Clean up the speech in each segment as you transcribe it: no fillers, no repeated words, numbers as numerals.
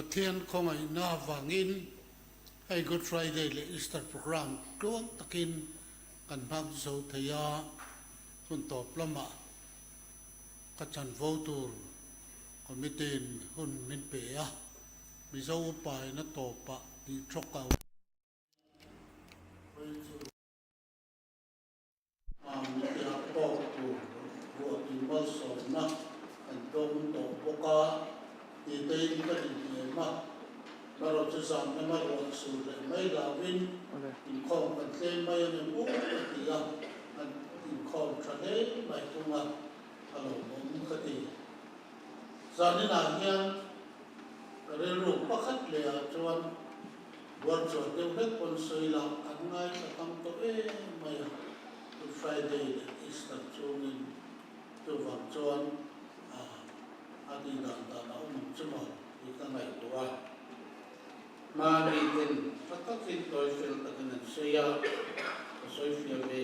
Pathian khawngaihna avangin hei Good Friday leh Easter programme tluang takin kan hmang zo thei a, hun tawp lamah ka chanvo tur committee in hun min pe a, Mizo upa in a tawpah tih thawk a awm. Mite a tawk tur ruahpui malsawmna kan dawng tawh bawk a, titein ka inhnem a, marawh chu zan lama ruah sur leh mai lovin inkhawm kan tlem mai a ni mu ka ti a, an inkhawm tha hle mai thung a, a lawmawm ka ti. Zaninah hian ka rilru pakhat leh ah chuan Buar chuan deuh hlek pawn sawi lah an ngaithla tam tawh em mai a, Good Friday leh Easter chungin chuvang chuan a tih dan dan a awm ang chu maw tih ka ngaihtuah a. Hmani ten tha takin tawi fel takin an sawi a, ka sawi fiah ve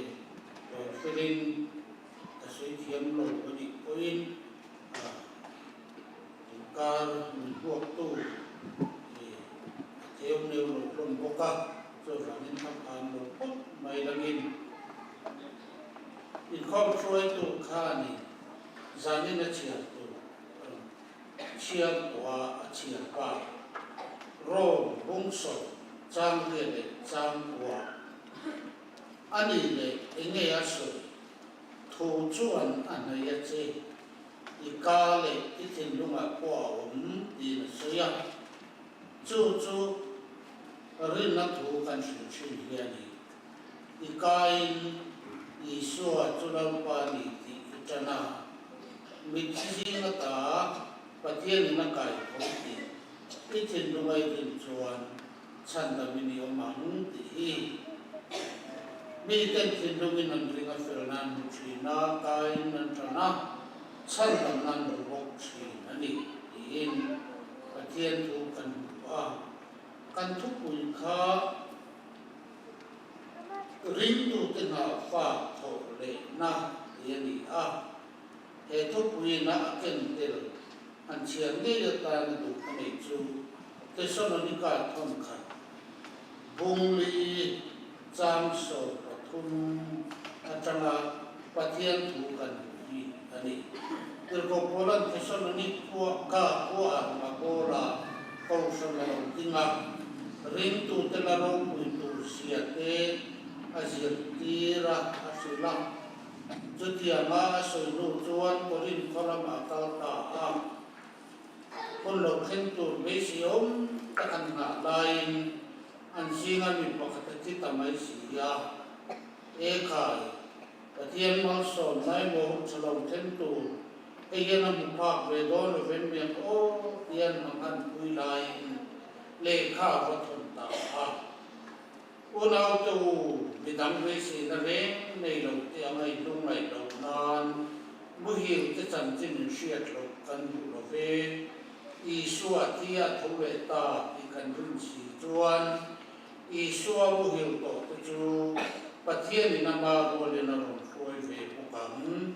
tawi felin ka sawi thiam lo a nih pawhin Inkar min hmuaktu i a theu neu lo hlawm bawk a, chuvangin a phan lo phawt mai langin inkhawm hruaitu khanin zanin a chhiar tur a rawn chhiar tawh a, a chhiar pa Rome bungsaw changria leh changkua a nih leh enge a sawi thu chuan a hnaih a che. I ka leh i thinlungah pawh a awm tiin a sawi a, chu chu rinna thu kan hrilh thin hi a ni. I kain Isua chu Lalpa ni tih i tan a, mitthi zinga ta Pathianin a kai tho tih i thinlunga i rin chuan chhandamin i awm ang tih hi. Miten thinlungin an ring a fel nan hmu thin a, kain an tan a, chhandam nan hmu bawk thin a ni tiin Pathian thu kan hmu a. Kan thupui kha ringtute hna fa thawh lehna tih a ni a. He thupuiin a a ken tel an chhiar ngei atan a duh a nei chu Tesalonika thawnkhat Bungli chang 13 atanga Pathian thu kan hmu hi a ni. Tirhkoh Paula'n Thesalonik khua ka khua a pawl a, Kohhran a lo ding a, ringtute la ropui tur zia te a zirtir a, a hrilh a. Chutianga a sawi hnu chuan Korinth khaw lamah a kal ta a. Hun lo thleng tur beisei awm tak an nghah laiin an zinga mi pakhat a thi ta mai si a, E khai, Pathian malsawm nai maw hun tha lo thleng tur, hei hian a hmu phak ve dawn lo vem miang aw tian manghan pui laiin lehkha a va thawn ta a. Unaute u, midang beiseina reng nei lo te anga i hnung ngaih loh nan muhil te chanchin in hriat loh kan duh lo ve. Isua thi a tho leh ta tih kan rin si chuan Isua muhil tawh te chu Pathianin ama rualin a rawn hruai ve bawk ang.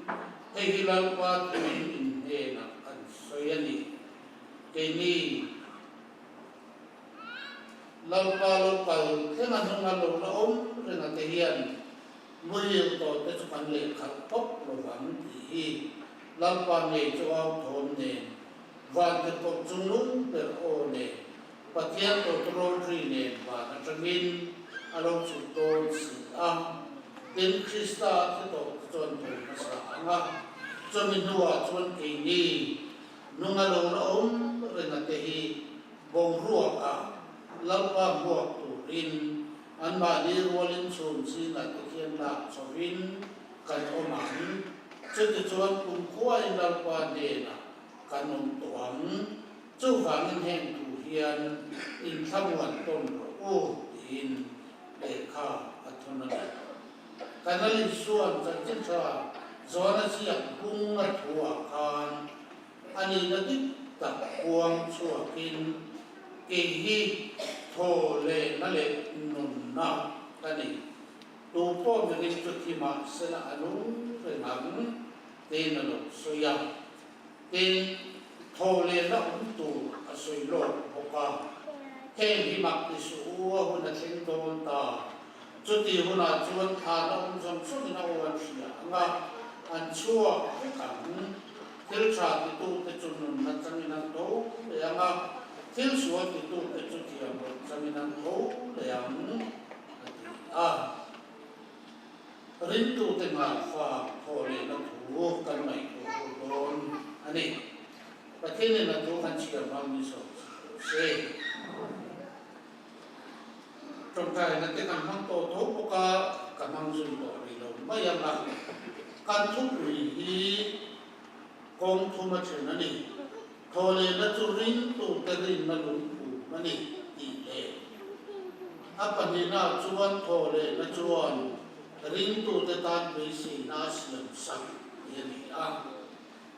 Hei hi Lalpa thuin in hnenah kan sawi a ni. Keini. Lalpa lo kal thleng a hnung a lo la awm reng a te hian muhil tawh te chu kan leh khalh phawt lo vang tih hi Lalpa ngei chu au thawm nen van te kawp chung lung ber aw nen Pathian tawtawrawlri nen van atangin a lo chhuk dawn si a. Tin, Krista a thi tawh te chuan thaw hmasa ang a, chumi hnuah chuan keini nung a lo la awm reng a te hi Boruaka Lalpa hmuak turin anmahni rualin chhum zingah te khian lak chhovin kan awm ang. Chutichuan kumkhuain Lalpa hnenah kan awm tawh ang. Chuvangin heng thu hian inthlamuan tawn rawh u tiin lehkha a thawn a ni. Kanal Isua'n chanchin tha Johana ziak bung a thuah khan A nihna dik tak kuang chhuakin kei hi thaw lehna leh nunna ka ni. Tu pawh miring chu thi mah sela a nung reng ang tiin a lo sawi a. Tin, thaw lehna awm tur a sawi lawk bawk. bawk a. Heng hi mak ti suh u, a hun a thleng dawn ta. Chuti hunah chuan thlan a awm zawng zawngin a aw an hria ang a, an chhuak vek ang. Thil tha titute chu nunna changin an tho leh ang a, thil sual titute chu thiam loh changin an tho leh ang, a ti a. Ringtute ngaifa thaw lehna thu kan ngaihtuah ho dawn a ni. Pathianin a thu kan chhiar hmang ni zawk se. Tawngtaina te kan hmang tawh tho bawk a, ka hmang zui tawh rih lo mai ang a. Kan thupui hi kawng thum a then a ni. Thawhlehna chu ringtute rinna lungphum a ni tih leh a pahnihna chuan thawhlehna chuan ringtute tan beiseina a siam sak tih a ni a.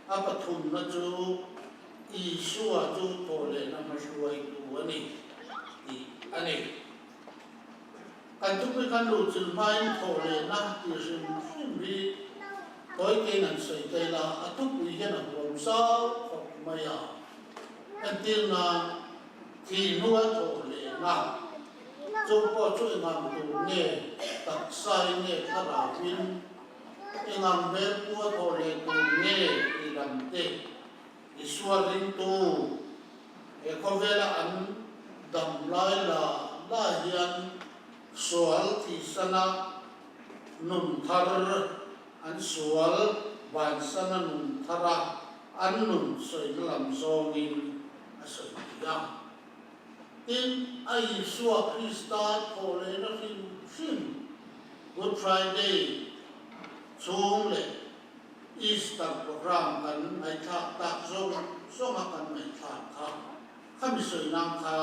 A pathumna chu Isua chu thawhlehna hmahruaitu a ni tih a ni. Kan thupui khan luhchilh hmain thawhlehna tih hrim hrim hi tawitein an sawi ta ila, a thupui hian a huam zau khawp mai a. Entir nan, thih hnua thawhlehna chu pawh chu engang tur nge, taksain nge thlarauin engang hmel pua thawhleh tur nge tih lam te Isua ringtu he khawvela an dam lai la la hian sual thihsana nun thar, an sual vansana nun thara an nun sawina lam zawngin a sawi thei a. Tin, a Isua Krista thawh lehna hrim hrim Good Friday chhung leh Easter program kan ngaihthlak tak zawng zawnga kan ngaihthlak kha khami sawi nan kha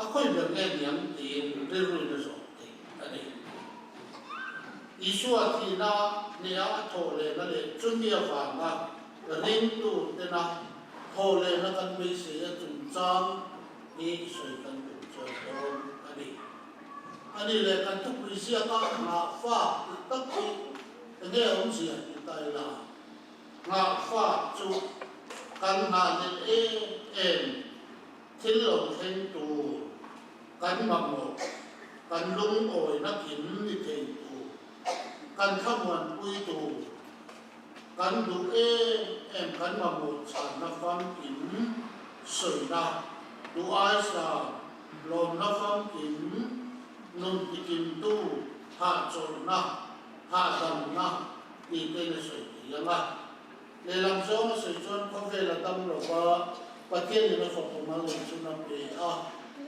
a khawi ber nge niang tiin rilruin a zawh theih a ni. Isua thihna hneha a thawh lehna leh chumi avanga ringtu tena thawh lehna kan beisei a chungchang hi sawi kan tum chuan dawn a ni. A ni leh kan thupui ziaka nghahfak tih tak hi Enge awmzia ti ta ila, nghahfa chu kan nghah leh em em thil lo thleng tur, kan mamawh, kan lungawina kim ni thei tur, kan thlamuanpui tur, kan duh em em kan mamawh chhanna famkim sawina, duh aisa lawmna famkim nun tikimtu hahchawlhna, Hahdamna tih te in a sawi thei ang a. Lehlam zawng a sawi chuan khawvel a dam lo va, Pathianin a fapa mal in chun a pe a,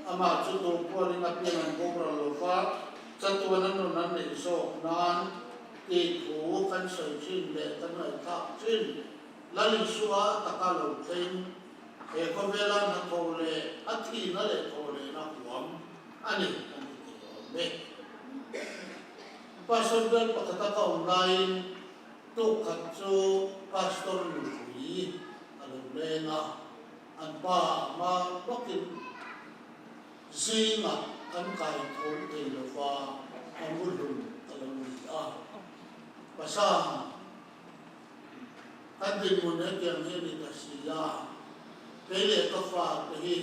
amah chu duh pualin a pian an boral lo va, chatuan a nun an neih zawk nan tih thu kan sawi thin leh kan ngaihthlak thin. Lal Isua taka lo thleng he khawvela hnathawh leh a thihna leh thawh lehna huam a ni kan ti thei awm e. Pastor bial pakhata ka awm laiin tuk khat chu Pastor nupui a lo leng a, an pa hma lawkin zingah an kai tho thei lo va, a mu hlum a lo ni a. Pasang, kan dinhmun hetiang hi a ni ta si a, kei leh ka fa te hi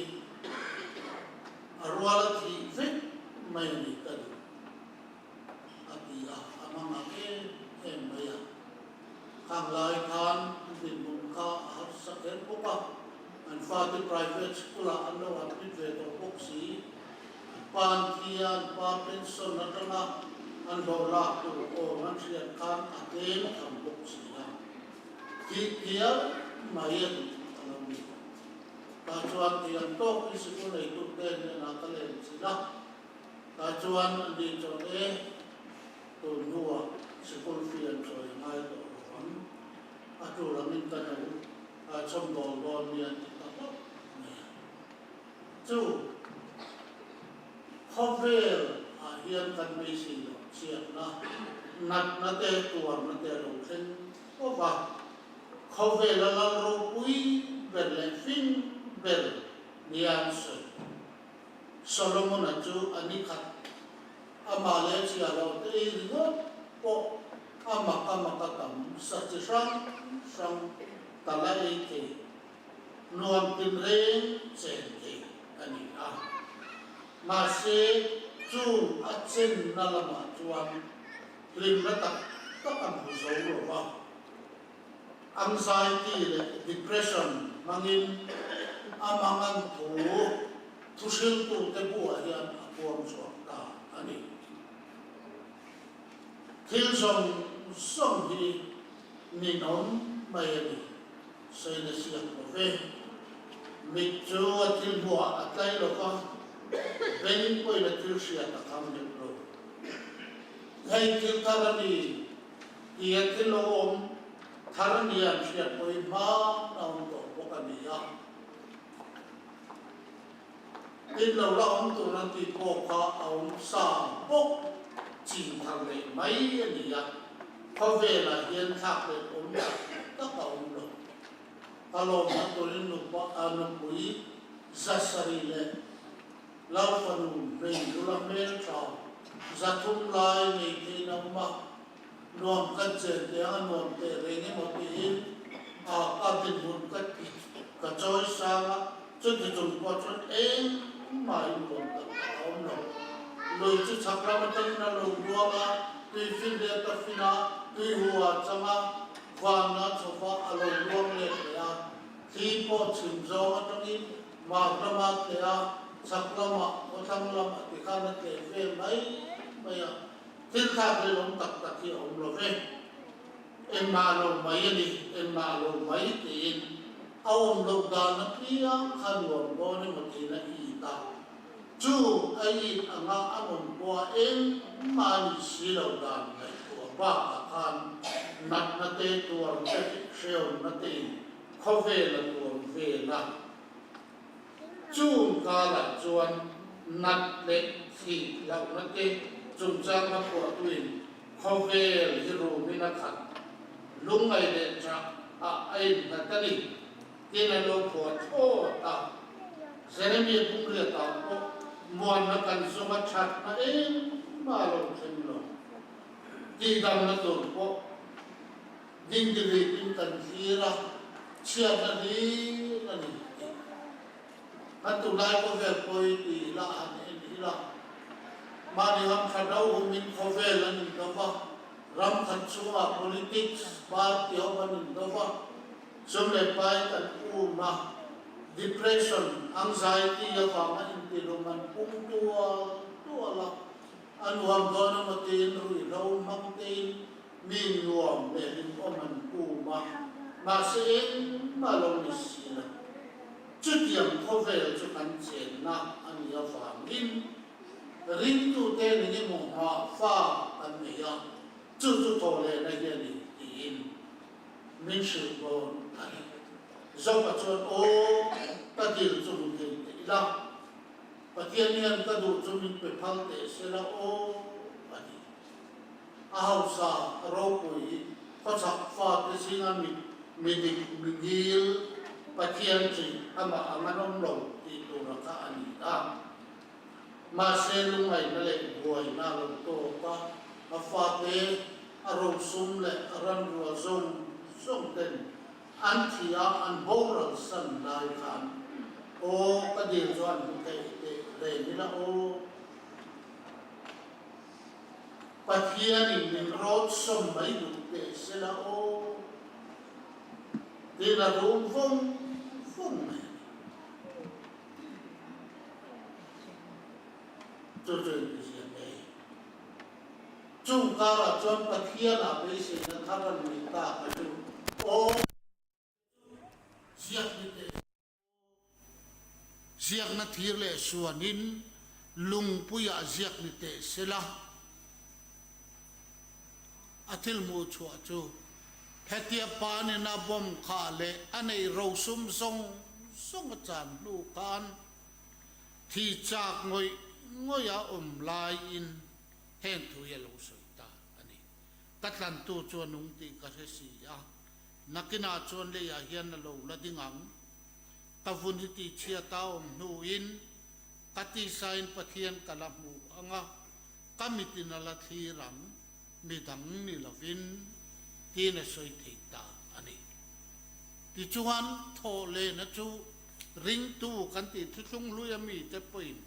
a rual a thih vek mai a ni ka duh. A ti a, a hmangak em em mai a. Khang lai khan an dinhmun kha a harsa kher bawk a, an fate private school-ah an lo admit ve tawh bawk si. An pa an thi a, an pa pension atanga an hlawh lak tur awm an hriat khan a tlem tham bawk si a. Thih phiar mai a duh a lo ni. Tah chuan thiam tawkin sikul neitute hnenah ka len chin a. Tah chuan an ni chuan e, tun hnuah sikul fee an chawi ngai tawh lo ang, a tur angin ka lo chhawm dawl dawn nia an ti ta hlauh mai a. Chu khawvel ah hian kan beisei loh chhiatna, natna te, tuarna te a lo thleng fo va, khawvela lal ropui ber leh fing ber nia an sawi. Solomon-a chu a ni khat. Amah leh chhia lo te ei ringawt pawh a mak a mak a tam sa chi hrang hrang tal a ei thei, nuam tin reng chen thei a ni. Mahse, chung a chenna lamah chuan hlimna tak tak a hmu zo lo va. Anxiety leh depression hmangin a mangan thu thuhriltute buah hian a puang chhuak ta a ni. Thil zawng zawng hi ninawm mai a ni, sawi na siam lo ve. Mit chu a thil hmuah a tlai lo va, beng pawhin a thil hriat a kham lek lo. Hei thil thar a ni tih a thil lo awm thar nia an hriat pawhin hma a awm tawh bawk a ni a. Tin lo la awm tur an tih pawh kha a awm sa bawk chin thar leh mai a ni a, khawvelah hian thlak leh awm tak tak a awm lo. Ka lawmna turin nupa a nupui Zasari leh Lalfanu hmeihlula hmeltha 300 lai nei theiin a awm a, nuam kan chen teh ang a nuam teh reng emaw tiin a ka dinhmun ka ka chawi sang a, chuti chung pawh chuan engmahin nuam tak tak a awm lo. Lui chu chhak lam atangin a lo luang a, tui fin leh ka fin a, tui hu a chang a, van a chhawva a lo luang let leh a, thli pawh chhim zawng atangin mar lama tleh a, chhak lamah khawthlang lamah tikhan a tleh vel mai mai a. Thil thlak rilawm tak tak hi a awm lo ve. Engmah lo mai a ni, engmah lo mai tiin a awm loh dan apiang kha nuam dawn emaw tiin a it a. Chu a it anga a awm pawha engmah a nih si lo dan ngaihtuah bakah khan natna te, tuar te, hreawmna tein khawvel a tuam vel a. Chung karah chuan nat leh thih hlauhna te chungchang a phuahtuin khawvel hi rumin a khat. Lungngai leh ṭah ah a innghat a ni tiin a lo phuah thlawt a. Jeremia Pumriatah pawh muanna kan zawng a ṭhatna engmah a lo thleng lo. Tihdamna tur pawh Dingdihlipin kan thlir a, chhiatna hlir a ni tih. Kan tunlai khawvel pawi ti ila han en ila, mahni hamtha no humin khawvel an in do va, ram khat chhungah politics party ho an in do va, sum leh pai kan um a, depression, anxiety avanga intihlum an pung tual tual a, a nuam dawn emaw tiin ruihhlo hmang tein Mi nuam leh rinawm an kum a, mahse engmah lo ni si lo. Chutiang khawvel chu kan chenna a nih avangin ringtute eng emaw nghah fa kan nei a, chu chu thawhlehna hi a ni tiin min hrilh dawn a ni. Job-a chuan, Aw, ka dil chu hmu thei teh ila, Pathian hian ka duh chu min pe phal teh se la aw, a ti. A hausa ropui khawchhak fate zinga mi mi dik mi ngil Pathian chi amah ang an awm lo tih tura kha a ni a. Mahse lungngaihna leh buaina a lo tawk a, a fate a rosum leh a ranrua zawng zawng ten an thi a an boral san lai khan aw ka dil chuan hmu theih teh reng ila aw. Pathianin min rawt sawm mai duh teh se la aw, tiin a rum vawng vawng mai a ni. Chu chu intizia ngei. Chung karah chuan Pathianah beiseina thar a nei ta kha chu aw ziak ni teh. Ziakna thir leh suanin lungpuiah ziak ni teh se la, a thil hmuh chhuah chu hetia pa nena bomb khah leh a neih rosum zawng zawng a chan hnu khan thi chak ngawih ngawih a awm laiin heng thu hi a lo sawi ta a ni. Ka tlantu chu a nung tih ka hre si a. Nakinah chuan leiah hian a lo la ding ang. Ka vun hi tihchhiat a awm hnuin ka tisain Pathian ka la hmu ang a, ka mitin a la thlir ang, midang ni lovin, tiin a sawi thei ta a ni. Tichuan, thawh lehna chu ringtu kan tih thuthlung hlui a mite pawhin.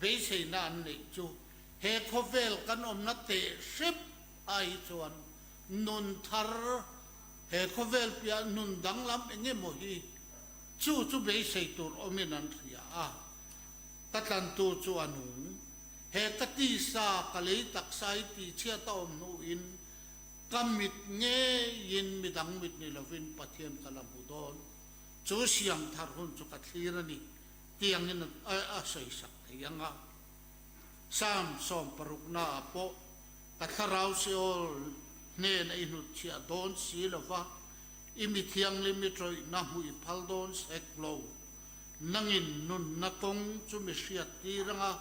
Beiseina an neih chu he khawvel kan awmna teh hrep ai chuan nun thar, he khawvel piah nun danglam eng emaw hi chu chu beisei tur awmin an hria a. Ka tlantu chu a nung. He ka tisa ka lei taksa hi tihchhiat a awm hnuin ka mit ngeiin midang mit ni lovin Pathian ka la hmu dawn. Chu siam thar hun chu ka thlir a ni. Tiangin a sawisak thei ang a. Psalm sawmparuknaah pawh ka thlarau Seol hnen a i hnutchhiah dawn si lo va, i mi thianghlim i tawihna hmuh i phal dawn sek lo. Nangin nunna kawng chu mi hriat tir ang a,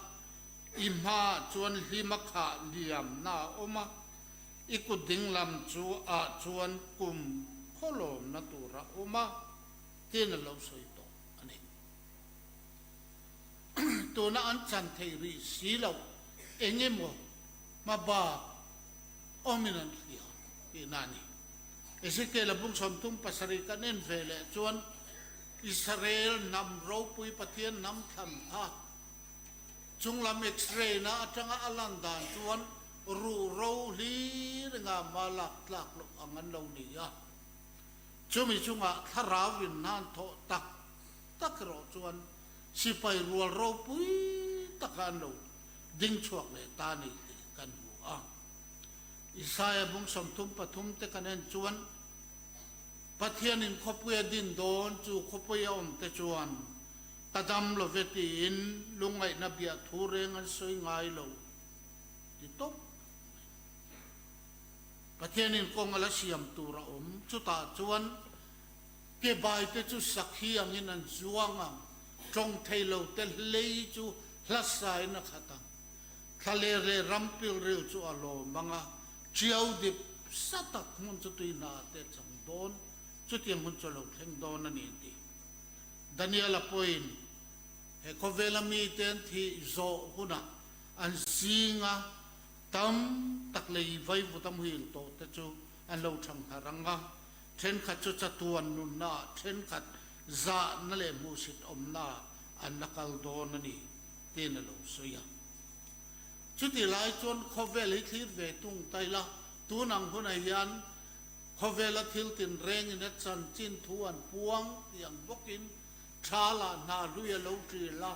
i hmaah chuan hlima khah liamna a awm a, i kut dinglam chu ah chuan kum khawlawmna tur a awm a, tiin a lo sawi tawh. a ni. Tuna an chan theih rih si loh eng emaw hma bak awmin an hria tihna a ni. Ezekiel-a bung 37 kan en ve leh chuan Israel hnam ropui Pathian hnam thlan kha chunglam X-ray na atanga a lan dan chuan ruhro hlir enga mah lak tlak loh ang an lo ni a. Chumi chungah thlarau in hnan thawh tak tak erawh chuan sipai rual ropui taka an lo ding chhuak leh ta ni tih kan hmu a. Isaia bung 33 te kan en chuan Pathianin khawpui a din dawn chu khawpui a awm te chuan ka dam lo ve tiin lungngaihna biah thu reng an sawi ngai lo ti tawp mai. Pathianin kawng a la siam tur a awm. Chutah chuan ke baite chu sakhi angin an zuang ang, tawng thei lo te hlei chu hlasain a khat ang. Thlaler leh ram pilril chu a lawm ang a, ṭiau dip sa tak hmun chu tui hna te a chang dawn, chutiang hun chu a lo thleng dawn a ni an ti. Daniela pawhin he khawvela mite an thih zawh hunah an zinga Tam tak lei vaivut a muhil tawh te chu an lo thang hngar ang a, thenkhat chu chatuan nunna ah thenkhat zahna leh hmuhsit awmna ah an la kal dawn a ni tiin a lo sawi a. Chutih lai chuan khawvel hi thlir ve tung ta ila, tun ang hunah hian khawvela thil tinrengin a chanchin thu an puang tih ang bawkin tha lah hna hlui a lo ṭil a,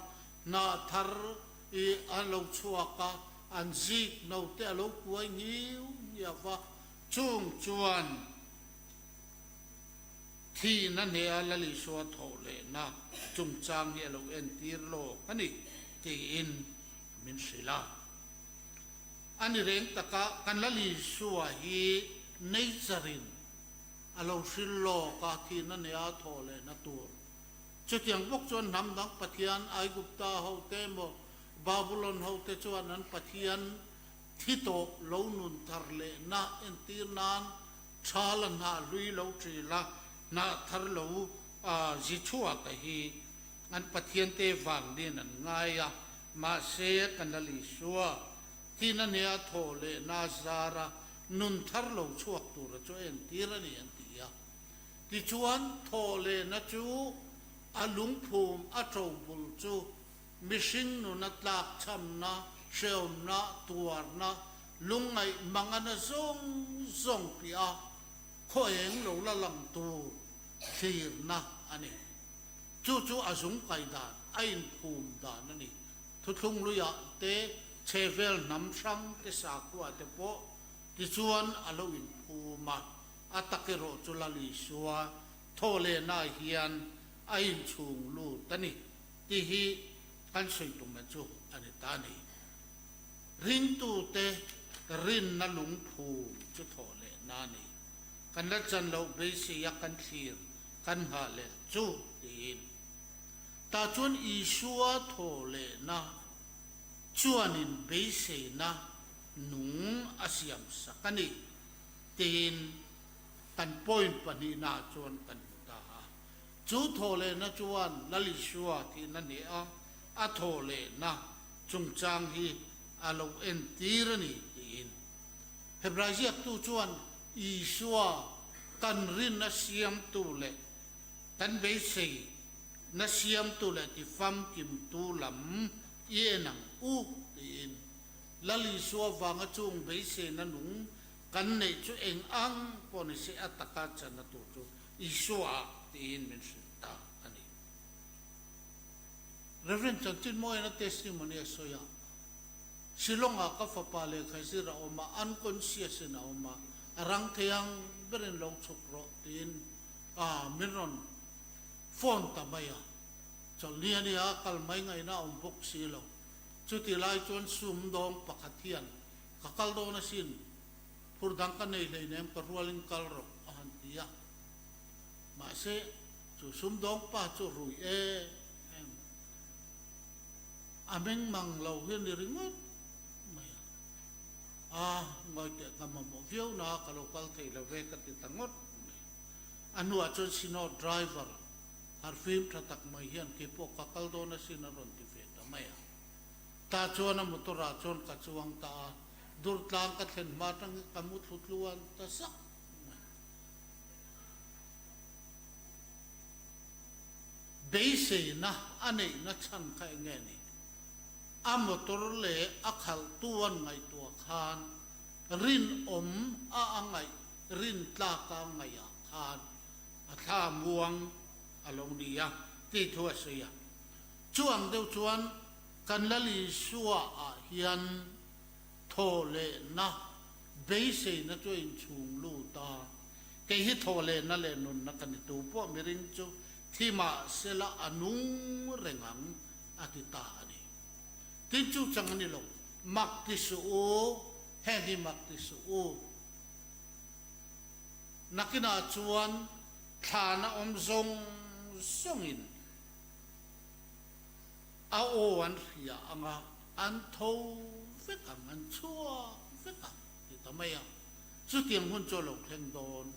hna thar i a lo chhuak a, an zik no te a lo kuai ngiu ngiau va, chung chuan thihna hneh a Lal Isua thawh lehna chungchang hi a lo entir lawk a ni tiin min hrilh a. A ni reng taka kan Lal Isua hi nature in a lo hrilh lawk a, thihna hneh a thawh lehna tur Chutiang bawk chuan hnam dang pathian Aigupta hote emaw Babulon hote chuan an pathian thi tawh lo nun thar lehna entir nan tha la hnah hlui lo ṭil a, hnah thar lo zi chhuak a hi an pathiante vang niin an ngai a. Mahse, kan Lal Isua thin a nia thaw lehna zara nun thar lo chhuak tura chu entir a ni an ti a. Tichuan, thawhlehna chu a lungphum a ṭobul chu mihring nuna tlakchhamna, hrehawmna, tuarna, lungngaih mangana zawng zawng piah a khaw eng lo la lang tur thlirna a ni. Chu chu a zung kai dan, a inphum dan a ni. Thuthlung luiah te, chhevel hnam hrang te sakhua te pawh tichuan a lo inphum a. A tak erawh chu Lal Isua thawhlehnaah hian a inchhung lut a ni tih hi kan sawi tum chu a ni ta a ni. Ringtute rinna lungphum chu thawhlehna a ni. Kan la chan loh beiseia kan thlir kan nghah leh chu tiin. Tah chuan Isua thawhlehna chuanin beiseina nung a siamsak a ni. Tiin kan point pahnihnaah chuan kan hmu ta a. Chu thawhlehna chuan Lal Isua thihna hneh a, a thawhlehna chungchang hi a lo entir a ni tiin. Hebrai ziaktu chuan Isua kan rinna siamtu leh kan beiseina siamtu leh tifamkimtu lam I en ang u tiin Lal Isua vanga chung beiseina nung kan neih chu eng ang pawh ni se a taka channa tur chu Isua ah tiin min hrilh ta a ni. Rev. Chanchinmawiin a testimony a sawi a, Shillong-ah ka fapa lehkha zir a awm a, unconscious in a awm a, a rang thei ang berin lo chhuk rawh tiin a min rawn phone ta mai a, chawlhni a nia, kal mai ngaihna a awm bawk si lo. Chuti lai chuan sumdawng pakhat hian ka kal dawn asin, phur dang ka nei hleinem ka rualin kal rawh a han ti a. Mahse, chu sumdawng pa chu rui em em a meng mang lo hi a ni ringawt mai a. A, ngawi teh ka mamawh viau na ka lo kal thei lo ve ka ti ta ngawt mai. A hnuah chuan Sino driver harfim tha tak mai hian keipawh ka kal dawn asin a rawn ti ve ta mai a. Tah chuan a motor ah chuan ka chuang ta a, Durtlang ka thlen hma atangin ka mu thlu tluan ta sak mai. Beiseina a neihna chhan kha eng nge ni? A motor leh a khalhtu an ngaihtuah khan rinawm a a ngaih rin tlaka ngaihah khan a thla muang a lo ni a tih thu a sawi a. Chu ang deuh chuan kan Lal Isua ah hian thaw lehna beiseina chu a inchhung lut a, kei hi thaw lehna leh nunna ka ni tu pawh miring chu thi mah sela a nung reng ang a ti ta a ni. Tin chu chang a ni lo, mak ti suh u, heng hi mak ti suh u. Nakinah chuan thlana awm zawng zawngin a aw an hria ang a, an tho vek ang, an chhuak vek ang ti ta mai a. Chutiang hun chu a lo thleng dawn.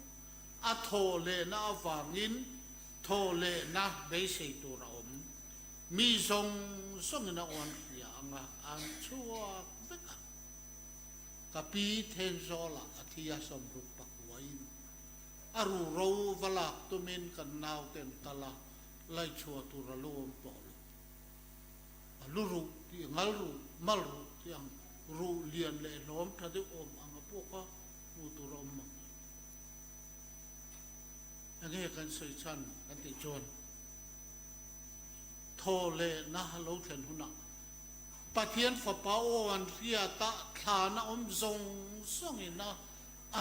A thawh lehna avangin thawh lehna beisei tur a awm. Mi zawng zawngin a aw an hria ang a, an chhuak vek ang. Ka pi Thenzawlah a thi a sawmruk pakuain a ru ro va lak tumin kan nauten kal a, laichhuah tur a lo awm tawh lo. A lu ruh tih ngal ruh, mal ruh tih ang ruh lian leh hlawm tha deuh awm ang a pawh kha hmuh tur a awm mang lo. Enge kan sawi chhan kan tih chuan thaw lehna lo thlen hunah Pathian Fapa aw an hriat a, thlana awm zawng zawngin a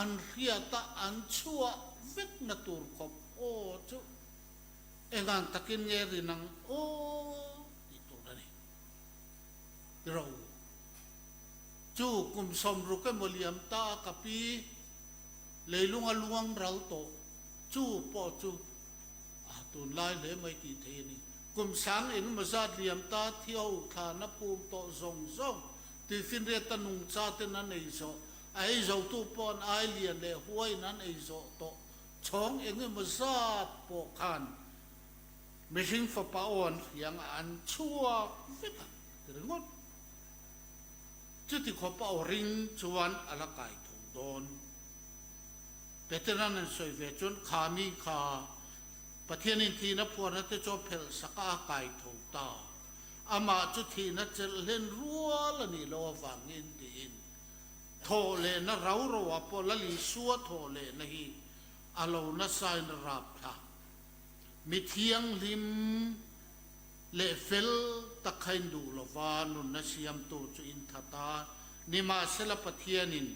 an hriat a an chhuah vekna tur khawp aw chu engang takin nge rin ang aw tih tur a ni. Ro chu kum 60 emaw liam ta a ka pi leilunga luang ral tawh chu pawh chu a tunlai hle mai tih thei a ni. Kum sang engemaw zat liam ta thi ho thlana phum tawh zawng zawng tuifinriata nungcha ten an ei zawh, a ei zotu pawh an ai lian leh huaiin an ei zawh tawh chhawng engemaw zat pawh khan mihring fapa aw an hriang a an chhuak vek ang ti ringawt. Chuti khawpa aw ring chuan a la kai tho dawn. Petera'n an sawi ve chuan kha mi kha Pathianin thihna phuarna te chu a phelh sak a, a kai tho ta. Amah chu thihna chelh hlen rual a nih loh avangin tiin thawh lehna rau rauah pawh Lal Isua thawh lehna hi a lo nasain a rap thla. Mi thianghlim leh fel tak kha in duh lova nunna siamtu chu in that a, nimahsela Pathianin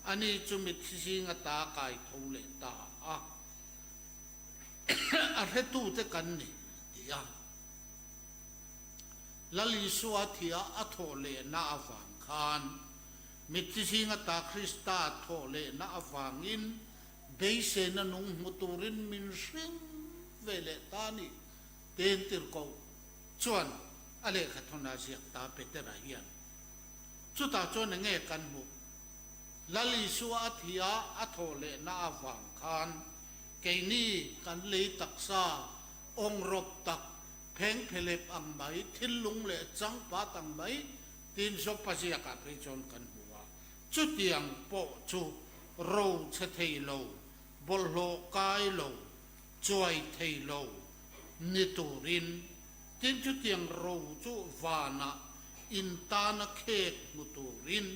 ani chu mitthi zinga ta kai tho leh ta a. A hretute kan ni, a ti a. Lal Isua thia a thawh lehna avang khan mitthi zinga ta Krista thawh lehna avangin beiseina nung hmu turin min hring ve leh ta a ni, tiin tirhkoh chuan a lehkhathawnah ziak ta Petera hian. Chutah chuan enge kan hmuh? Lal Isua a thia a thawh lehna avang khan keini kan lei taksa awngrawp tak, phengphelep ang mai, thillung leh changpat ang mai tiin Jopa ziakah phei chuan kan hmu a. Chutiang pawh chu ro chhe thei lo, bawlhhlawh kai lo, chuai thei lo ni turin tin chutiang ro chu vanah. in tana khek hmu turin,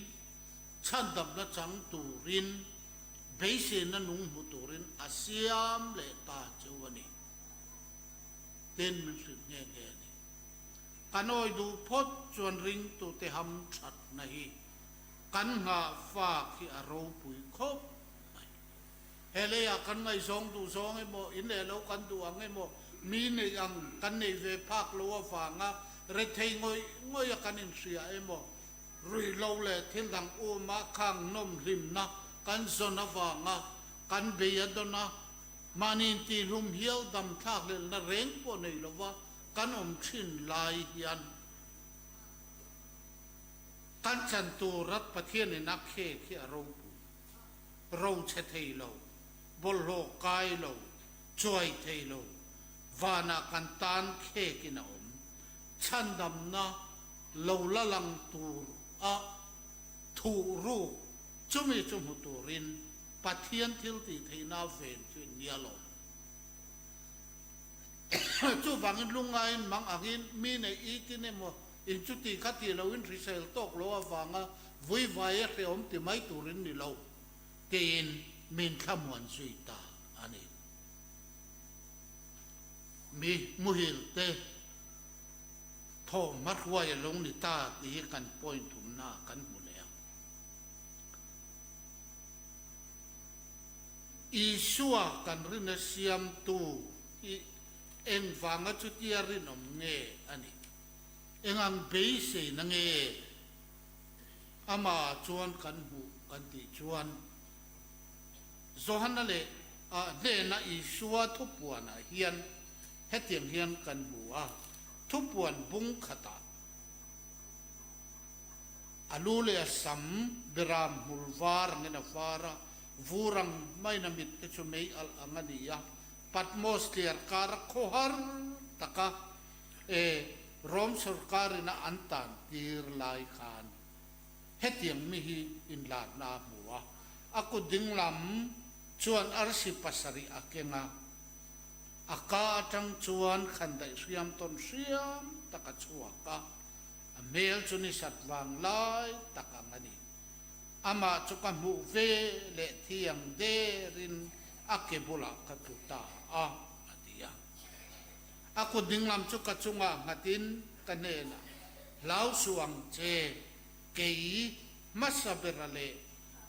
chhandamna chang turin, beiseina nung hmu turin a siam leh ta cheu a ni. Ten min hrilh nghe nghe a ni. Kan awi duh phawt chuan ringtute ham thatna hi kan nghah fak hi a ropui khawp mai. He leiah kan ngaihzawng duh zawng emaw, in leh lo kan duh ang emaw, mi neih ang kan nei ve phak lo avanga rethei ngawih ngawih a kan inhria emaw, ruihlo leh thil dang uma khang nawm hlimna kan zawn avanga kan bei a dawn a, mahni intihlum hial dam thlakhlelhna reng pawh nei lova kan awm thin lai hian kan chan tur rat Pathianin a khek hi a ropui. Ro chhe thei lo, bawlhhlawh kai lo, chuai thei lo, vanah kan tan khekin a awm. Chhandamna lo la lang tur a thuh ruk chumi chu hmu turin Pathian thil tih theihna a ven chu in nia lo. Chuvangin lungaiin mang angin mi nei i tin emaw in chuti kha ti loin hrisel tawk lo avanga vuivai a hrehawm ti mai turin ni lo tiin min thlamuan zui ta a ni. Mi muhil te thawhhma hruai a lo ni ta tih hi kan point thumna kan hmu leh a. Isua kan rinna siamtu hi engvanga chutia rinawm nge a nih? Engang beiseina nge amah chuan kan hmuh kan tih chuan Johana leh a hnena Isua thupuanah hian hetiang hian kan hmu a, thupuan bung khatah a lu leh a sam beram hmul var angin a var a, vur ang maiin a mit te chu mei alh ang a ni a, Patmos tliar kara khawhar taka e Rom sorkarina an tan tir lai khan hetiang mi hi inlarna a hmu a, a kut dinglam chuan arsi pasarih a keng a, a ka atang chuan khandaih hriam tawn hriam tak a chhuak a, a hmel chu ni sat vang lai tak ang a ni. Amah chu ka hmuh ve leh thiang derin a ke bulah ka tlu ta a, a ti a. A kut dinglam chu ka chungah nghatin ka hnenah, Hlau suh ang che, kei hmasa bera leh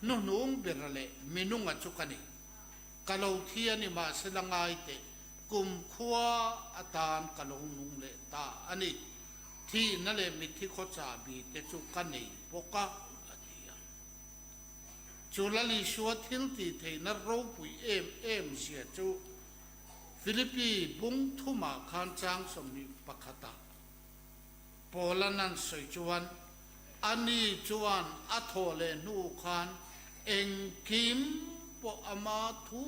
hnuhnung bera leh minunga chu ka ni. Ka lo thi a ni mahsela ngai teh, kumkhua atan ka lo nung leh ta a ni. Thihna leh mitthi khaw chahbi te chu ka nei bawk a, a ti a. Chu Lal Isua thil tih theihna ropui em em zia chu Philippi bung thumah khan chang 21 ah Paula'n an sawi chuan, Ani chuan a thawh leh hnu khan engkim pawh ama thu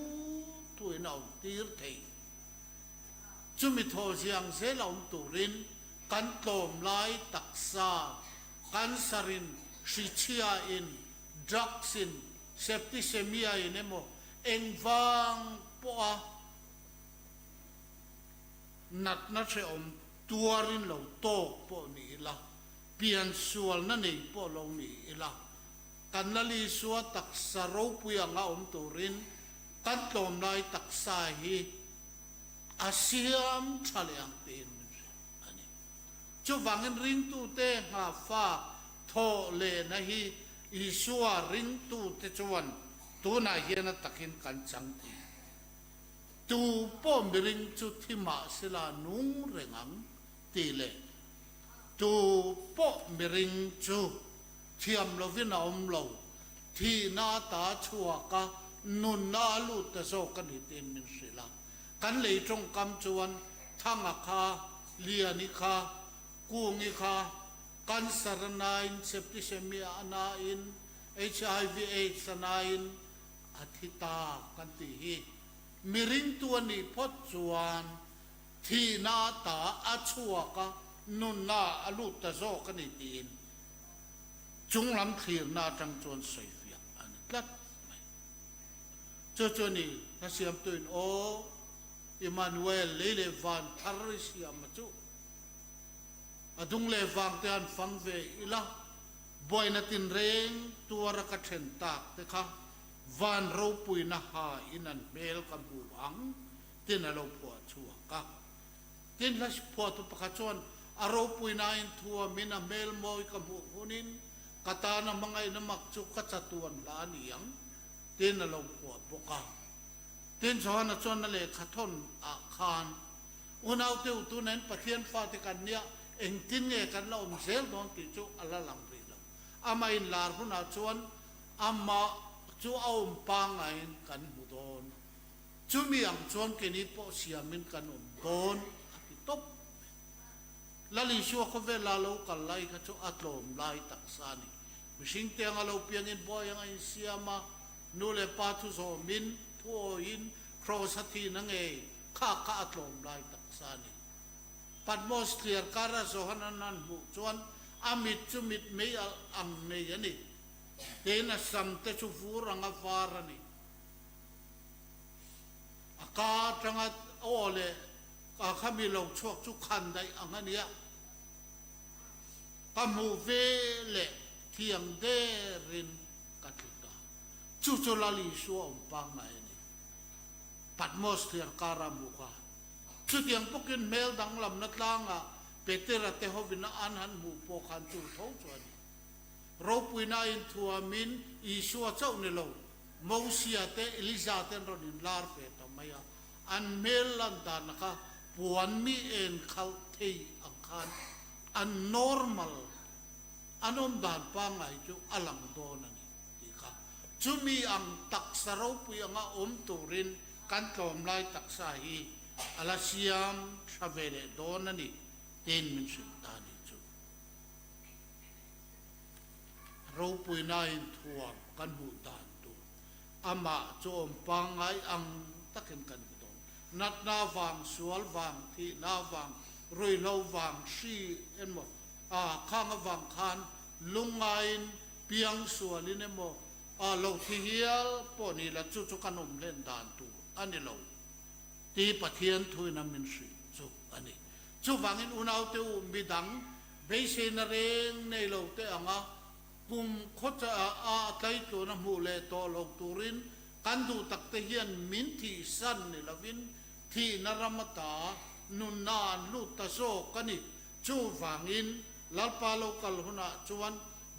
thuin a awm tir thei. Chumi thaw ziang zel a awm turin kan tlawm lai taksa, cancer in, hrichhia in, drugs in, septicemia in emaw engvang pawha natna hrehawm tuarin lo tawk pawh ni ila, piansualna nei pawh lo ni ila, kan Lal Isua taksa ropui anga awm turin kan tlawm lai taksa hi a siam tha leh ang tiin min hrilh a ni. Chuvangin ringtute nghahfak thawh lehna hi Isua ringtute chuan tunah hian a takin kan chang thei. Tu pawh miring chu thi mah sela nung reng ang tih leh tu pawh miring chu thiam lovin a awm lo, thihna ata chhuak a, nunna a lut ta zawk a ni tiin min hrilh a. Kan lei tawngkam chuan Thanga kha, Liani kha, Kungi kha, Cancer a nain, Septicemia a nain, HIV AIDS a nain a thi ta kan tih hi. Miringtu a nih phawt chuan thihna ata a chhuak a, nunna a lut ta zawk a ni tiin chunglam thlirna atang chuan sawifiah a ni tlat mai. Chu chu a ni, ka siamtuin aw Immanuel lei leh van thar i siam a chu. A dung leh vang te han fang ve ila, buaina tinreng tuara ka then tak te kha van ropuina ha in an hmel ka hmu ang tin a lo phuah chhuak a. Tin hla phuahtu pakhat chuan a ropuinain thuamin a hmel mawi ka hmuh hunin ka tana hmangaihna mak chu ka chatuan hla a ni ang tin a lo phuah bawk a. Tin Johana chuan a lehkha thawn ah khan Unaute u tunain Pathian fate kan nia engtin nge kan la awm zel dawn tih chu a la lang rih lo. Amah inlar hunah chuan amah chu a awm pangaiin kan hmu dawn. Chumi ang chuan keini pawh siamin kan awm dawn a ti tawp mai. Lal Isua khawvela lo kal lai kha chu a tlawm lai taksa a ni. Mihring te anga lo piangin buai anga insiam a, nu leh pa thu zawmin, thu awiin, kraws a thihna ngei kha kha a tlawm lai taksa a ni. Patmos thliar kara Johanan an hmuh chuan a mit chu mit mei alh ang nei a ni. Tiin a sam te chu vur anga var a ni. A ka atanga aw leh ka kha mi lo chhuak chu khan daih ang a nia. Ka hmuh ve leh thiang derin ka tlu ta. Chu chu Lal Isua awm pangngai a ni. Patmos thliar kara hmuh kha. Chutiang bawkin hmel danglamna tlangah Petera te hovin a an han hmuh pawh khan chu tho chu a ni. Ropuina inthuamin Isua chauh ni lo, Mosia te, Elija te an rawn inlar ve ta mai a. An hmel lan dan kha puan mi en khalh thei ang khan an normal, an awm dan pangngai chu a lang dawn a ni tih kha. Chumi ang taksa ropui anga awm turin kan tlawm lai taksa hi a la siam tha ve leh dawn a ni tiin min hrilh ta a nih chu. Ropuinain thuam kan hmuh dan tur amah chu awm pangngai ang takin kan hmu dawn. Natna vang, sual vang, thihna vang, ruihhlo vang, hri emaw a khang avang khan lungngaiin piang sualin emaw a lo thi hial pawh ni la chu chu kan awm hlen dan tur a ni lo tih Pathian thuin a min hrilh chu a ni. Chuvangin unaute u midang Beiseina reng nei lo te anga kum khawcha a tlaitluan a hmuh leh tawh lo turin kan duh tak te hian min thihsan ni lovin thihna ram ata nunna an lut ta zawk a ni. Chuvangin Lalpa lo kal hunah chuan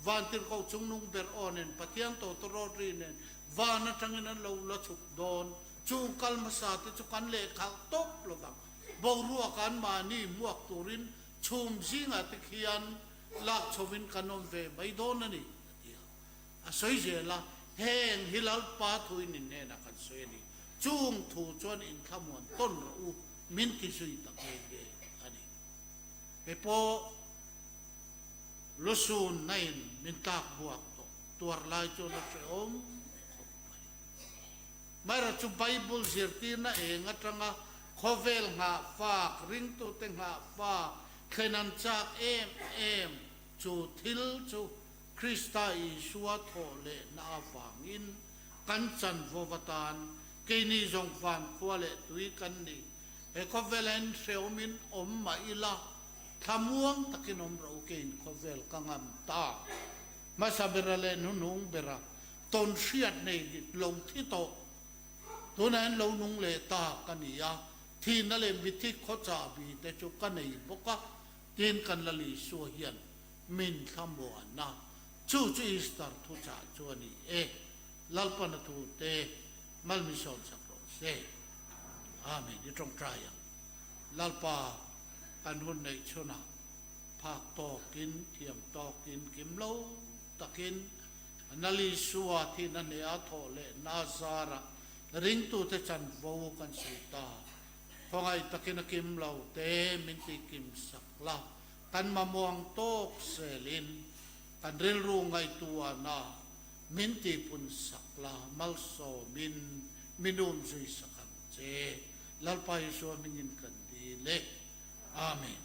Vantirhkoh chungnung ber aw nen Pathian tawtawrawt ri nen van atangin an lo la chhuk dawn. Chung kal hmasa te chu kan lehkhalh tawp lovang. Boruak an mahni hmuak turin Chhum zingah te khian lak chhovin kan awm ve mai dawn a ni, a ti a. A sawi zel a, Heng hi Lalpa thuin in hnenah kan sawi a ni. Chung thu chuan inthlamuan tawn rawh u, min ti zui ta nghe nghe a ni. Kei pawh lusun nain min tlak buak tawh, tuar lai chuan a hrehawm khawp mai. Maira chu Bible zirtirna eng atanga khawvel nghahfak, ringtute nghahfak, thlen an chak em em chu thil chu Krista Isua thawh lehna avangin kan chanvo atan keini zawng van khua leh tui kan ni. He khawvela in hrehawmin awm mah ila, thlamuang takin awm rawh u keiin khawvel ka ngam ta. Hmasa bera leh hnuhnung bera tawn hriat nei lo thi tawh. Tunah hian lo nung leh ta ka ni a, thihna leh mithi khawchah bi te chu ka nei bawk a, tiin kan Lal Isua hian min thlamuan a, chu chu Easter thuchah chu a ni e. Lalpana thu te malmisawn sak rawh se. Amen. I tawngtai ang. Lalpa kan hun neih chhunah phak tawkin, thiam tawkin, kim lo takin Nalisua thihna hneh a thawh leh Nazara ringtute chanvo kan sawi ta. Khawngaih takin a kim lo te min tih kim sak la, kan mamawh ang tawk selin kan rilru ngaihtuahna min tihpun sak la, malsawmin min umzui sak ang che. Lalpa Isua hmingin kan dil e. Amen.